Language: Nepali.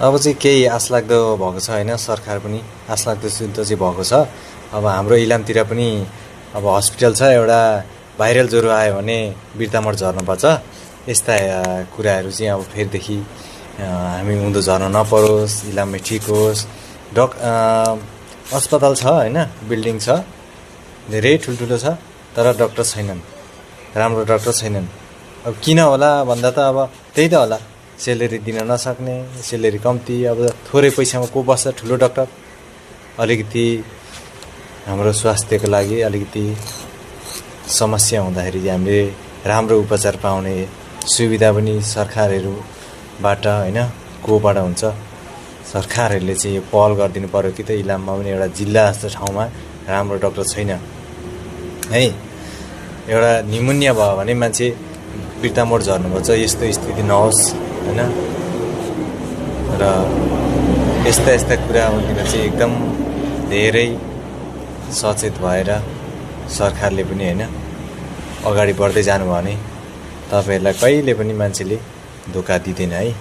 अब चाहिँ केही आशलाग्दो भएको छ होइन, सरकार पनि आशलाग्दो सिद्ध चाहिँ भएको छ। अब हाम्रो इलामतिर पनि अब हस्पिटल छ एउटा, भाइरल ज्वरो आयो भने बिर्तामोड झर्नुपर्छ। यस्ता कुराहरू चाहिँ अब फेरिदेखि हामी उँधो झर्न नपरोस्, इलाममै ठिक होस्। अस्पताल छ होइन, बिल्डिङ छ, धेरै ठुल्ठुलो छ, तर डक्टर छैनन्, राम्रो डक्टर छैनन्। अब किन होला भन्दा त अब त्यही त होला, सेलेरी दिन नसक्ने, सेलेरी कम्ती, अब थोरै पैसामा को बस्छ ठुलो डक्टर। अलिकति हाम्रो स्वास्थ्यको लागि अलिकति समस्या हुँदाखेरि हामीले राम्रो उपचार पाउने सुविधा पनि सरकारहरूबाट होइन, कोबाट हुन्छ, सरकारहरूले चाहिँ यो पहल गरिदिनु पर्यो कि त। इलाममा पनि एउटा जिल्ला जस्तो ठाउँमा राम्रो डक्टर छैन है। एउटा निमोनिया भयो भने मान्छे बिर्तामोड झर्नुपर्छ, यस्तो स्थिति नहोस् होइन। र यस्ता कुराहरूतिर चाहिँ एकदम धेरै सचेत भएर सरकारले पनि होइन अगाडि बढ्दै जानुभयो भने तपाईँहरूलाई कहिले पनि मान्छेले धोका दिँदैन है।